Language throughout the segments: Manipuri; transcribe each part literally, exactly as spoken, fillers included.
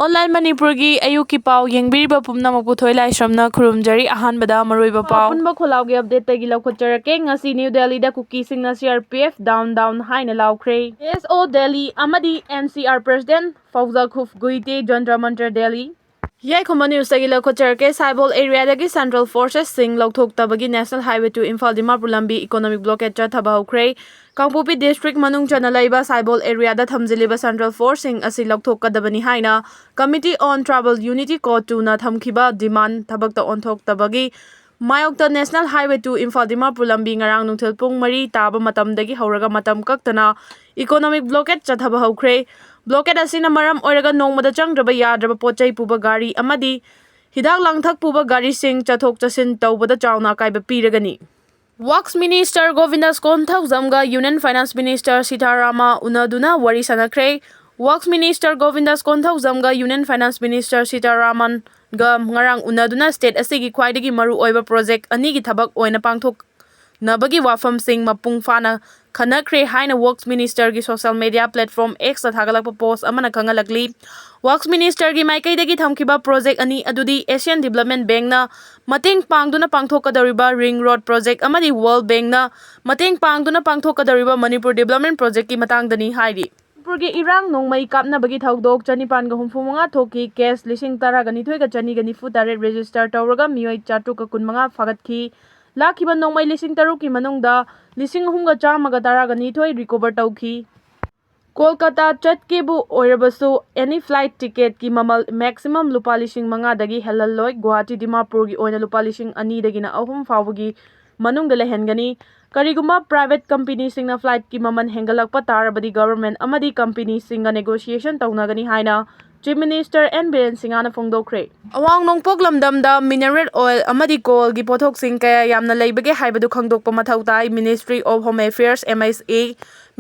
Online ꯃꯅꯤꯄꯨꯔꯒꯤ ꯑꯌꯨꯛꯀꯤ ꯄꯥꯎ ꯌꯦꯡꯕꯤꯔꯤꯕ ꯄꯨꯝꯅꯃꯛꯄꯨ ꯊꯣꯏ ꯂꯥꯏꯁ꯭ꯔꯝꯅ ꯈꯨꯔꯨꯝꯖꯔꯤ꯫ ꯑꯍꯥꯟꯕꯗ ꯃꯔꯨꯑꯣꯏꯕ ꯄꯥꯎ꯫ ꯑꯄꯨꯟꯕ ꯈꯣꯜꯂꯥꯎꯒꯤ updateꯇꯒꯤ ꯂꯧꯈꯠꯆꯔꯛꯀꯦ꯫ ꯉꯁꯤ ꯅ꯭ꯌꯨ ꯗꯦꯜꯂꯤꯗ ꯀꯨꯀꯤꯁꯤꯡꯅ C R P F down down ꯍꯥꯏꯅ ꯂꯥꯎꯈ꯭ꯔꯦ꯫ S O Delhi ꯑꯃꯗꯤ N C R President Fawza Khuff Guite Jantar Mantar Delhi꯫ ꯌꯥꯏꯈꯨꯝꯕ newsꯇꯒꯤ ꯂꯧꯈꯠꯆꯔꯛꯀꯦ꯫ ꯁꯥꯏꯕꯣꯜ areaꯗꯒꯤ central forcesꯁꯤꯡ ꯂꯧꯊꯣꯛꯇꯕꯒꯤ National Highway two Imphal Dimapur ꯂꯝꯕꯤ economic blockade ꯆꯠꯊꯕ ꯍꯧꯈ꯭ꯔꯦ꯫ ꯀꯥꯡꯄꯣꯛꯄꯤ district ꯃꯅꯨꯡ ꯆꯟꯅ ꯂꯩꯕ ꯁꯥꯏꯕꯣꯜ areaꯗ ꯊꯝꯖꯤꯜꯂꯤꯕ central forceꯁꯤꯡ ꯑꯁꯤ ꯂꯧꯊꯣꯛꯀꯗꯕꯅꯤ ꯍꯥꯏꯅ Committee on Tribal Unity Co twoꯅ ꯊꯝꯈꯤꯕ demand ꯊꯕꯛꯇ ꯑꯣꯟꯊꯣꯛꯇꯕꯒꯤ ꯃꯥꯌꯣꯛꯇ National Highway two Imphal Dimapur ꯂꯝꯕꯤ ꯉꯔꯥꯡ ꯅꯨꯡꯊꯤꯜ ꯄꯨꯡ ꯃꯔꯤ ꯇꯥꯕ ꯃꯇꯝꯗꯒꯤ ꯍꯧꯔꯒ ꯃꯇꯝ ꯀꯛꯇꯅ economic blockade ꯆꯠꯊꯕ ꯍꯧꯈ꯭ꯔꯦ꯫ Blockade ꯑꯁꯤꯅ ꯃꯔꯝ ꯑꯣꯏꯔꯒ ꯅꯣꯡꯃꯗ ꯆꯪꯗ꯭ꯔꯕ ꯌꯥꯗ꯭ꯔꯕ ꯄꯣꯠ ꯆꯩ ꯄꯨꯕ ꯒꯥꯔꯤ ꯑꯃꯗꯤ ꯍꯤꯗꯥꯛ ꯂꯥꯡꯊꯛ ꯄꯨꯕ ꯒꯥꯔꯤꯁꯤꯡ ꯆꯠꯊꯣꯛ ꯆꯠꯁꯤꯟ ꯇꯧꯕꯗ ꯆꯥꯎꯅ ꯑꯀꯥꯏꯕ ꯄꯤꯔꯒꯅꯤ꯫ Works Minister Govindas Konthoujamꯒ Union Finance Minister Sitharama ꯎꯅꯗꯨꯅ ꯋꯥꯔꯤ ꯁꯥꯟꯅꯈ꯭ꯔꯦ꯫ Works Minister Govindas Konthoujamꯒ Union Finance Minister Sitharamanꯒ ꯉꯔꯥꯡ ꯎꯅꯗꯨꯅ state ꯑꯁꯤꯒꯤ ꯈ꯭ꯋꯥꯏꯗꯒꯤ ꯃꯔꯨꯑꯣꯏꯕ project ꯑꯅꯤꯒꯤ ꯊꯕꯛ ꯑꯣꯏꯅ ꯄꯥꯡꯊꯣꯛꯅꯕꯒꯤ ꯋꯥꯐꯝꯁꯤꯡ ꯃꯄꯨꯡ ꯐꯥꯅ ꯈꯟꯅꯈ꯭ꯔꯦ ꯍꯥꯏꯅ Works Ministerꯒꯤ social media platform Xꯇ ꯊꯥꯒꯠꯂꯛꯄ post ꯑꯃꯅ ꯈꯪꯍꯜꯂꯛꯂꯤ꯫ Works Ministerꯒꯤ ꯃꯥꯏꯀꯩꯗꯒꯤ ꯊꯝꯈꯤꯕ project ꯑꯅꯤ ꯑꯗꯨꯗꯤ Asian Development Bankꯅ ꯃꯇꯦꯡ ꯄꯥꯡꯗꯨꯅ ꯄꯥꯡꯊꯣꯛꯀꯗꯧꯔꯤꯕ ring road project ꯑꯃꯗꯤ World Bankꯅ ꯃꯇꯦꯡ ꯄꯥꯡꯗꯨꯅ ꯄꯥꯡꯊꯣꯛꯀꯗꯧꯔꯤꯕ ꯃꯅꯤꯄꯨꯔ development projectꯀꯤ ꯃꯇꯥꯡꯗꯅꯤ ꯍꯥꯏꯔꯤ꯫ ꯃꯅꯤꯄꯨꯔꯒꯤ ꯏꯔꯥꯡ ꯅꯣꯡꯃꯩ ꯀꯥꯞꯅꯕꯒꯤ ꯊꯧꯗꯣꯛ ꯆꯅꯤꯄꯥꯟꯒ ꯍꯨꯝꯐꯨ ꯃꯉꯥ ꯊꯣꯛꯈꯤ꯫ Case ꯂꯤꯁꯤꯡ ꯇꯔꯥꯒ ꯅꯤꯊꯣꯏꯒ ꯆꯅꯤꯒ ꯅꯤꯐꯨ ꯇꯔꯦꯠ register ꯇꯧꯔꯒ ꯃꯤꯑꯣꯏ ꯆꯥꯇ꯭ꯔꯨꯛꯀ ꯀꯨꯟ ꯃꯉꯥ ꯐꯥꯒꯠꯈꯤ꯫ ꯂꯥꯛꯈꯤꯕ ꯅꯣꯡꯃꯩ ꯂꯤꯁꯤꯡ ꯇꯔꯨꯛꯀꯤ ꯃꯅꯨꯡꯗ ꯂꯤꯁꯤꯡ ꯑꯍꯨꯝꯒ ꯆꯥꯝꯃꯒ ꯇꯔꯥꯒ ꯅꯤꯊꯣꯏ recover ꯇꯧꯈꯤ꯫ ꯀꯣꯜꯀꯇꯥ ꯆꯠꯀꯦꯕꯨ ꯑꯣꯏꯔꯕꯁꯨ any flight ticketꯀꯤ ꯃꯃꯜ maximum ꯂꯨꯄꯥ ꯂꯤꯁꯤꯡ ꯃꯉꯥꯗꯒꯤ ꯍꯦꯜꯍꯜꯂꯣꯏ꯫ ꯒꯨꯋꯥꯍꯥꯇꯤ ꯗꯤꯃꯥꯄꯨꯔꯒꯤ ꯑꯣꯏꯅ ꯂꯨꯄꯥ ꯂꯤꯁꯤꯡ ꯑꯅꯤꯗꯒꯤꯅ ꯑꯍꯨꯝ ꯐꯥꯎꯕꯒꯤ ꯃꯅꯨꯡꯗ ꯂꯩꯍꯟꯒꯅꯤ꯫ ꯀꯔꯤꯒꯨꯝꯕ private companyꯁꯤꯡꯅ flightꯀꯤ ꯃꯃꯜ ꯍꯦꯟꯒꯠꯂꯛꯄ ꯇꯥꯔꯕꯗꯤ government ꯑꯃꯗꯤ companyꯁꯤꯡꯒ negotiation ꯇꯧꯅꯒꯅꯤ ꯍꯥꯏꯅ Chief Minister N ꯕꯤꯔꯦꯟ ꯁꯤꯡꯍꯅ ꯐꯣꯡꯗꯣꯛꯈ꯭ꯔꯦ꯫ ꯑꯋꯥꯡ ꯅꯣꯡꯄꯣꯛ ꯂꯝꯗꯝꯗ mineral oil ꯑꯃꯗꯤ coalꯒꯤ ꯄꯣꯠꯊꯣꯛꯁꯤꯡ ꯀꯌꯥ ꯌꯥꯝꯅ ꯂꯩꯕꯒꯦ ꯍꯥꯏꯕꯗꯨ ꯈꯪꯗꯣꯛꯄ ꯃꯊꯧ ꯇꯥꯏ꯫ Ministry of Home Affairs, M H A,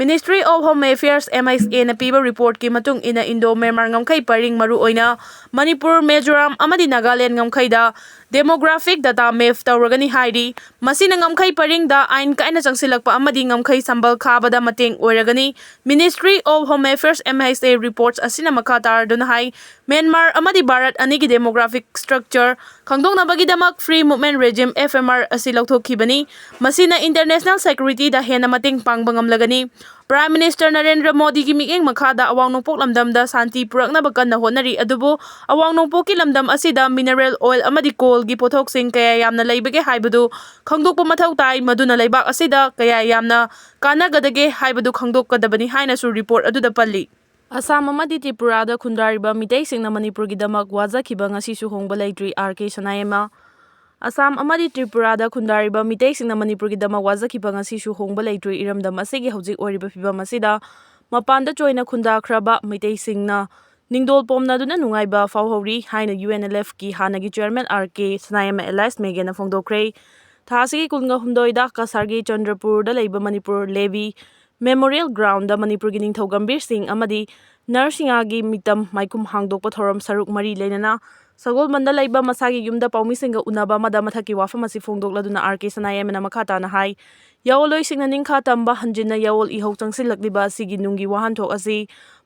Ministry of Home Affairs, M H Aꯅ ꯄꯤꯕ reportꯀꯤ ꯃꯇꯨꯡ ꯏꯟꯅ Indo-Myanmar ꯉꯝꯈꯩ ꯄꯔꯤꯡ, ꯃꯔꯨꯑꯣꯏꯅ ꯃꯅꯤꯄꯨꯔ, ꯃꯤꯖꯣꯔꯥꯝ ꯑꯃꯗꯤ ꯅꯥꯒꯥꯂꯦꯟ ꯉꯝꯈꯩꯗ demographic data map ꯇꯧꯔꯒꯅꯤ ꯍꯥꯏꯔꯤ꯫ ꯃꯁꯤꯅ ꯉꯝꯈꯩ ꯄꯔꯤꯡꯗ ꯑꯥꯏꯟ ꯀꯥꯏꯅ ꯆꯪꯁꯤꯜꯂꯛꯄ ꯑꯃꯗꯤ ꯉꯝꯈꯩ ꯁꯝꯕꯜ ꯈꯥꯕꯗ ꯃꯇꯦꯡ ꯑꯣꯏꯔꯒꯅꯤ꯫ Ministry of Home Affairs, M H A, reports ꯑꯁꯤꯅ ꯃꯈꯥ ꯇꯥꯔꯗꯨꯅ ꯍꯥꯏ, ꯃ꯭ꯌꯥꯟꯃꯥꯔ ꯑꯃꯗꯤ ꯚꯥꯔꯠ ꯑꯅꯤꯒꯤ demographic structure ꯈꯪꯗꯣꯛꯅꯕꯒꯤꯗꯃꯛ Free Movement Regime, F M R, ꯑꯁꯤ ꯂꯧꯊꯣꯛꯈꯤꯕꯅꯤ꯫ ꯃꯁꯤꯅ international security ꯗ ꯍꯦꯟꯅ ꯃꯇꯦꯡ ꯄꯥꯡꯕ ꯉꯝꯂꯒꯅꯤ꯫ Prime Minister ꯅꯔꯦꯟꯗ꯭ꯔ ꯃꯣꯗꯤꯒꯤ ꯃꯤꯠꯌꯦꯡ ꯃꯈꯥꯗ ꯑꯋꯥꯡ ꯅꯣꯡꯄꯣꯛ ꯂꯝꯗꯝꯗ ꯁꯥꯟꯇꯤ ꯄꯨꯔꯛꯅꯕ ꯀꯟꯅ ꯍꯣꯠꯅꯔꯤ, ꯑꯗꯨꯕꯨ ꯑꯋꯥꯡ ꯅꯣꯡꯄꯣꯛꯀꯤ ꯂꯝꯗꯝ ꯑꯁꯤꯗ mineral oil ꯑꯃꯗꯤ coal ꯒꯤ ꯄꯣꯠꯊꯣꯛꯁꯤꯡ ꯀꯌꯥ ꯌꯥꯝꯅ ꯂꯩꯕꯒꯦ ꯍꯥꯏꯕꯗꯨ ꯈꯪꯗꯣꯛꯄ ꯃꯊꯧ ꯇꯥꯏ, ꯃꯗꯨꯅ ꯂꯩꯕꯥꯛ ꯑꯁꯤꯗ ꯀꯌꯥ ꯌꯥꯝꯅ ꯀꯥꯟꯅꯒꯗꯒꯦ ꯍꯥꯏꯕꯗꯨ ꯈꯪꯗꯣꯛꯀꯗꯕꯅꯤ ꯍꯥꯏꯅꯁꯨ report ꯑꯗꯨꯗ ꯄꯜꯂꯤ꯫ ꯑꯁꯥꯝ ꯑꯃꯗꯤ ꯇ꯭ꯔꯤꯄꯨꯔꯥꯗ ꯈꯨꯟꯗꯥꯔꯤꯕ ꯃꯤꯇꯩꯁꯤꯡꯅ ꯃꯅꯤꯄꯨꯔꯒꯤꯗꯃꯛ ꯋꯥꯖꯈꯤꯕ ꯉꯁꯤꯁꯨ ꯍꯣꯡꯕ ꯂꯩꯇ꯭ꯔꯤ, ꯑꯥꯔ ꯀꯦ ꯁꯅꯥꯌꯥꯏꯃ꯫ ꯑꯁꯥꯝ ꯑꯃꯗꯤ ꯇ꯭ꯔꯤꯄꯨꯔꯥꯗ ꯈꯨꯟꯗꯥꯔꯤꯕ ꯃꯤꯇꯩꯁꯤꯡꯅ ꯃꯅꯤꯄꯨꯔꯒꯤꯗꯃꯛ ꯋꯥꯖꯈꯤꯕ ꯉꯁꯤꯁꯨ ꯍꯣꯡꯕ ꯂꯩꯇ꯭ꯔꯤ꯫ ꯏꯔꯝꯗꯝ ꯑꯁꯤꯒꯤ ꯍꯧꯖꯤꯛ ꯑꯣꯏꯔꯤꯕ ꯐꯤꯕꯝ ꯑꯁꯤꯗ ꯃꯄꯥꯟꯗ ꯆꯣꯏꯅ ꯈꯨꯟꯗꯥꯈ꯭ꯔꯕ ꯃꯤꯇꯩꯁꯤꯡꯅ ꯅꯤꯡꯗꯣꯜ ꯄꯣꯝꯅꯗꯨꯅ ꯅꯨꯡꯉꯥꯏꯕ ꯐꯥꯎꯍꯧꯔꯤ ꯍꯥꯏꯅ U N L F ꯀꯤ ꯍꯥꯟꯅꯒꯤ chairman ꯑꯥꯔ ꯀꯦ ꯁꯅꯥꯌꯥꯏꯃ alias ꯃꯦꯒꯦꯅ ꯐꯣꯡꯗꯣꯛꯈ꯭ꯔꯦ꯫ ꯊꯥ ꯑꯁꯤꯒꯤ ꯀꯨꯟꯒ ꯍꯨꯝꯗꯣꯏꯗ ꯀꯁꯥꯔꯒꯤ ꯆꯟꯗ꯭ꯔꯄꯨꯔꯗ ꯂꯩꯕ ꯃꯅꯤꯄꯨꯔ ꯂꯦꯚꯤ Memorial Ground ꯗ ꯃꯅꯤꯄꯨꯔꯒꯤ ꯅꯤꯡꯊꯧ ꯒꯝꯚꯤꯔ ꯁꯤꯡ ꯑꯃꯗꯤ ꯅꯔꯁꯤꯡꯍꯥꯒꯤ ꯃꯤꯇꯝ ꯃꯥꯏꯈꯨꯝ ꯍꯥꯡꯗꯣꯛꯄ ꯊꯧꯔꯝ ꯁꯔꯨꯛ ꯃꯔꯤ ꯂꯩꯅꯅ ꯁꯒꯣꯜꯕꯟꯗ ꯂꯩꯕ ꯃꯁꯥꯒꯤ ꯌꯨꯝꯗ ꯄꯥꯎꯃꯤꯁꯤꯡꯒ ꯎꯅꯕ ꯑꯃꯗ ꯃꯊꯛꯀꯤ ꯋꯥꯐꯝ ꯑꯁꯤ ꯐꯣꯡꯗꯣꯛꯂꯗꯨꯅ ꯑꯥꯔ ꯀꯦ ꯁꯅꯥꯌꯥꯏꯃꯅ ꯃꯈꯥ ꯇꯥꯅ ꯍꯥꯏ, ꯌꯥꯑꯣꯜꯂꯣꯏꯁꯤꯡꯅ ꯅꯤꯡꯈꯥ ꯇꯝꯕ ꯍꯟꯖꯤꯟꯅ ꯌꯥꯑꯣꯜ ꯏꯍꯧ ꯆꯪꯁꯤꯜꯂꯛꯂꯤꯕ ꯑꯁꯤꯒꯤ ꯅꯨꯡꯒꯤ ꯋꯥꯍꯟꯊꯣꯛ ꯑꯁꯤ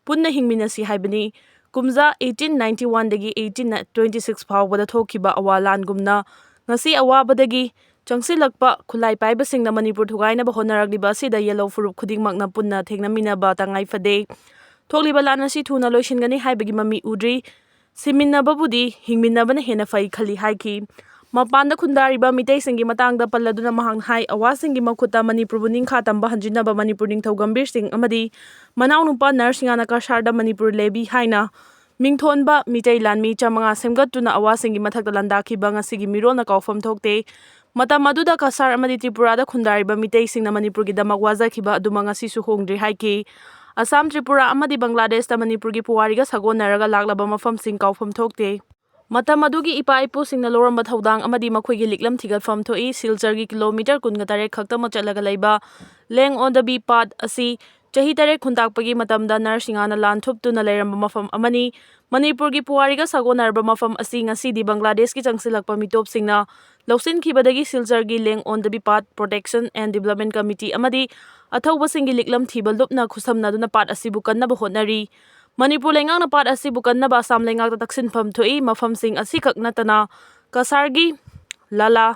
ꯄꯨꯟꯅ ꯍꯤꯡꯃꯤꯟꯅꯁꯤ ꯍꯥꯏꯕꯅꯤ꯫ ꯀꯨꯝꯖꯥ eighteen ninety one ꯗꯒꯤ eighteen twenty six ꯐꯥꯎꯕꯗ ꯊꯣꯛꯈꯤꯕ ꯑꯋꯥ ꯂꯥꯟꯒꯨꯝꯅ ꯉꯁꯤ ꯑꯋꯥꯕꯗꯒꯤ ꯆꯪꯁꯤꯜꯂꯛꯄ ꯈꯨꯠꯂꯥꯏ ꯄꯥꯏꯕꯁꯤꯡꯅ ꯃꯅꯤꯄꯨꯔ ꯊꯨꯒꯥꯏꯅꯕ ꯍꯣꯠꯅꯔꯛꯂꯤꯕ ꯑꯁꯤꯗ ꯌꯦꯜꯍꯧ ꯐꯨꯔꯨꯞ ꯈꯨꯗꯤꯡꯃꯛꯅ ꯄꯨꯟꯅ ꯊꯦꯡꯅꯃꯤꯟꯅꯕ ꯇꯉꯥꯏ ꯐꯗꯦ꯫ ꯊꯣꯛꯂꯤꯕ ꯂꯥꯟ ꯑꯁꯤ ꯊꯨꯅ ꯂꯣꯏꯁꯤꯟꯒꯅꯤ ꯍꯥꯏꯕꯒꯤ ꯃꯃꯤ ꯎꯗ꯭ꯔꯤ꯫ ꯁꯤꯃꯤꯟꯅꯕꯕꯨꯗꯤ ꯍꯤꯡꯃꯤꯟꯅꯕꯅ ꯍꯦꯟꯅ ꯐꯩ ꯈꯜꯂꯤ ꯍꯥꯏꯈꯤ꯫ ꯃꯄꯥꯟꯗ ꯈꯨꯟꯗꯥꯔꯤꯕ ꯃꯤꯇꯩꯁꯤꯡꯒꯤ ꯃꯇꯥꯡꯗ ꯄꯜꯂꯗꯨꯅ ꯃꯍꯥꯛꯅ ꯍꯥꯏ, ꯑꯋꯥꯁꯤꯡꯒꯤ ꯃꯈꯨꯠꯇ ꯃꯅꯤꯄꯨꯔꯕꯨ ꯅꯤꯡꯈꯥ ꯇꯝꯕ ꯍꯟꯖꯤꯟꯅꯕ ꯃꯅꯤꯄꯨꯔ ꯅꯤꯡꯊꯧ ꯒꯝꯚꯤꯔ ꯁꯤꯡ ꯑꯃꯗꯤ ꯃꯅꯥꯎꯅꯨꯄꯥ ꯅꯔꯁꯤꯡꯍꯥꯅ ꯀꯁꯥꯔꯗ ꯃꯅꯤꯄꯨꯔ ꯂꯦꯚꯤ ꯍꯥꯏꯅ ꯃꯤꯡꯊꯣꯟꯕ ꯃꯤꯇꯩ ꯂꯥꯟꯃꯤ ꯆꯥꯃꯉꯥ ꯁꯦꯝꯒꯠꯇꯨꯅ ꯑꯋꯥꯁꯤꯡꯒꯤ ꯃꯊꯛꯇ ꯂꯥꯟꯗꯥꯈꯤꯕ ꯉꯁꯤꯒꯤ ꯃꯤꯔꯣꯜꯅ ꯀꯥꯎꯐꯝ ꯊꯣꯛꯇꯦ꯫ ꯃꯇꯝ ꯑꯗꯨꯗ ꯀꯁꯥꯔ ꯑꯃꯗꯤ ꯇ꯭ꯔꯤꯄꯨꯔꯥꯗ ꯈꯨꯟꯗꯥꯔꯤꯕ ꯃꯤꯇꯩꯁꯤꯡꯅ ꯃꯅꯤꯄꯨꯔꯒꯤꯗꯃꯛ ꯋꯥꯖꯈꯤꯕ ꯑꯗꯨꯃꯛ ꯉꯁꯤꯁꯨ ꯍꯣꯡꯗ꯭ꯔꯤ ꯍꯥꯏꯈꯤ꯫ ꯑꯁꯥꯝ, ꯇ꯭ꯔꯤꯄꯨꯔꯥ ꯑꯃꯗꯤ ꯕꯪꯒ꯭ꯂꯥꯗꯦꯁꯇ ꯃꯅꯤꯄꯨꯔꯒꯤ ꯄꯨꯋꯥꯔꯤꯒ ꯁꯥꯒꯣꯟꯅꯔꯒ ꯂꯥꯛꯂꯕ ꯃꯐꯝꯁꯤꯡ ꯀꯥꯎꯐꯝ ꯊꯣꯛꯇꯦ꯫ ꯃꯇꯝ ꯑꯗꯨꯒꯤ ꯏꯄꯥ ꯏꯄꯨꯁꯤꯡꯅ ꯂꯧꯔꯝꯕ ꯊꯧꯗꯥꯡ ꯑꯃꯗꯤ ꯃꯈꯣꯏꯒꯤ ꯂꯤꯛꯂꯝ ꯊꯤꯒꯠꯐꯝ ꯊꯣꯛꯏ꯫ ꯁꯤꯜꯆꯔꯒꯤ ꯀꯤꯂꯣꯃꯤꯇꯔ ꯀꯨꯟꯒ ꯇꯔꯦꯠ ꯈꯛꯇꯃꯛ ꯆꯠꯂꯒ ꯂꯩꯕ ꯂꯦꯡ ꯑꯣꯟ ꯗ ꯕꯤ ꯄꯥꯠ ꯑꯁꯤ ꯆꯍꯤ ꯇꯔꯦꯠ ꯈꯨꯟꯇꯥꯛꯄꯒꯤ ꯃꯇꯝꯗ ꯅꯔꯁꯤꯡꯍꯥꯅ ꯂꯥꯟ ꯊꯨꯞꯇꯨꯅ ꯂꯩꯔꯝꯕ ꯃꯐꯝ ꯑꯃꯅꯤ꯫ ꯃꯅꯤꯄꯨꯔꯒꯤ ꯄꯨꯋꯥꯔꯤꯒ ꯁꯥꯒꯣꯟꯅꯔꯕ ꯃꯐꯝ ꯑꯁꯤ ꯉꯁꯤꯗꯤ ꯕꯪꯒ꯭ꯂꯥꯗꯦꯁꯀꯤ ꯆꯪꯁꯤꯜꯂꯛꯄ ꯃꯤꯇꯣꯞꯁꯤꯡꯅ ꯂꯧꯁꯤꯟꯈꯤꯕꯗꯒꯤ ꯁꯤꯜꯆꯔꯒꯤ ꯂꯦꯡ ꯑꯣꯟ ꯗ ꯕꯤ ꯄꯥꯠ ꯄ꯭ꯔꯣꯇꯦꯛꯁꯟ ꯑꯦꯟ ꯗꯤꯕ꯭ꯂꯞꯃꯦꯟ ꯀꯃꯤꯇꯤ ꯑꯃꯗꯤ ꯑꯊꯧꯕꯁꯤꯡꯒꯤ ꯂꯤꯛꯂꯝ ꯊꯤꯕ ꯂꯨꯞꯅ ꯈꯨꯠꯁꯝꯅꯗꯨꯅ ꯄꯥꯠ ꯑꯁꯤꯕꯨ ꯀꯟꯅꯕ ꯍꯣꯠꯅꯔꯤ꯫ ꯃꯅꯤꯄꯨꯔ ꯂꯩꯉꯥꯛꯅ ꯄꯥꯠ ꯑꯁꯤꯕꯨ ꯀꯟꯅꯕ ꯑꯁꯥꯝ ꯂꯩꯉꯥꯛꯇ ꯇꯛꯁꯤꯟꯐꯝ ꯊꯣꯛꯏ꯫ ꯃꯐꯝꯁꯤꯡ ꯑꯁꯤꯈꯛ ꯅꯠꯇꯅ ꯀꯁꯥꯔꯒꯤ ꯂꯥꯂꯥ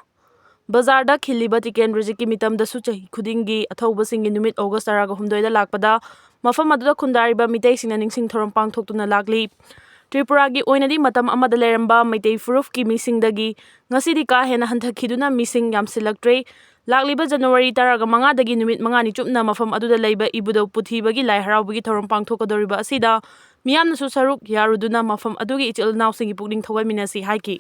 ꯕꯖꯥꯔꯗ ꯈꯤꯜꯂꯤꯕ ꯇꯤꯀꯦꯟꯗ꯭ꯔꯖꯤꯠꯀꯤ ꯃꯤꯇꯝꯗꯁꯨ ꯆꯍꯤ ꯈꯨꯗꯤꯡꯒꯤ ꯑꯊꯧꯕꯁꯤꯡꯒꯤ ꯅꯨꯃꯤꯠ ꯑꯣꯒꯁ ꯇꯔꯥꯒ ꯍꯨꯝꯗꯣꯏꯗ ꯂꯥꯛꯄꯗ ꯃꯐꯝ ꯑꯗꯨꯗ ꯈꯨꯟꯗꯥꯔꯤꯕ ꯃꯤꯇꯩꯁꯤꯡꯅ ꯅꯤꯡꯁꯤꯡ ꯊꯧꯔꯝ ꯄꯥꯡꯊꯣꯛꯇꯨꯅ ꯂꯥꯛꯂꯤ꯫ ꯇ꯭ꯔꯤꯄꯨꯔꯥꯒꯤ ꯑꯣꯏꯅꯗꯤ ꯃꯇꯝ ꯑꯃꯗ ꯂꯩꯔꯝꯕ ꯃꯩꯇꯩ ꯐꯨꯔꯨꯞꯀꯤ ꯃꯤꯁꯤꯡꯗꯒꯤ ꯉꯁꯤꯗꯤ ꯀꯥ ꯍꯦꯟꯅ ꯍꯟꯊꯈꯤꯗꯨꯅ ꯃꯤꯁꯤꯡ ꯌꯥꯝꯁꯤꯜꯂꯛꯇ꯭ꯔꯦ꯫ ꯂꯥꯛꯂꯤꯕ ꯖꯅꯋꯥꯔꯤ ꯇꯔꯥꯒ ꯃꯉꯥꯗꯒꯤ ꯅꯨꯃꯤꯠ ꯃꯉꯥꯅꯤ ꯆꯨꯞꯅ ꯃꯐꯝ ꯑꯗꯨꯗ ꯂꯩꯕ ꯏꯕꯨꯙꯧ ꯄꯨꯊꯤꯕꯒꯤ ꯂꯥꯏ ꯍꯔꯥꯎꯕꯒꯤ ꯊꯧꯔꯝ ꯄꯥꯡꯊꯣꯛꯀꯗꯧꯔꯤꯕ ꯑꯁꯤꯗ ꯃꯤꯌꯥꯝꯅꯁꯨ ꯁꯔꯨꯛ ꯌꯥꯔꯨꯗꯨꯅ ꯃꯐꯝ ꯑꯗꯨꯒꯤ ꯏꯆꯤꯜ ꯏꯅꯥꯎꯁꯤꯡꯒꯤ ꯄꯨꯛꯅꯤꯡ ꯊꯧꯒꯠꯃꯤꯟꯅꯁꯤ ꯍꯥꯏꯈꯤ꯫